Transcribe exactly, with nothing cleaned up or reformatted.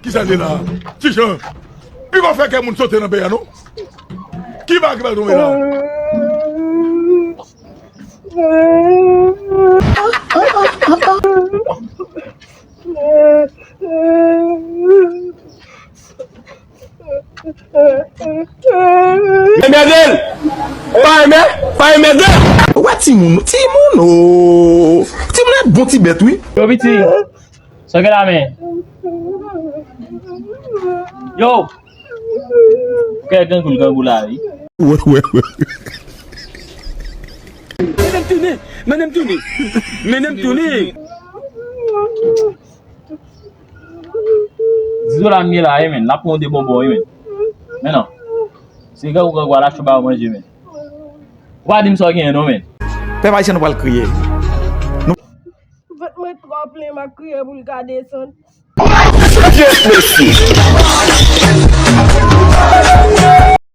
Kisa l ye la? Ti Jan, li pa fè kè moun sote nan peyi a non. Ki bagay ki pral tonbe la? Enmède l! Pa enmè, pa enmède l! Ou wè timoun, timoun o! Timoun e bon ti bèt wi. Yo piti, sa w gen la men? Yo! Ou kè grangou l grangou la wi. Wè, wè, wè. Mennen m tounen, mennen m tounen. Mennen m tounen. Dizo la m ye la wi men, l ap pran w de bonbon wi men. Men non. Se grangou grangou a l achte w ba w manje men. Ou pa di m sa w genyen non men. Pèp ayisyen nou pral kriye. Vant mwen twò plen, m ap kriye pou l ka desann. Yes, mesye.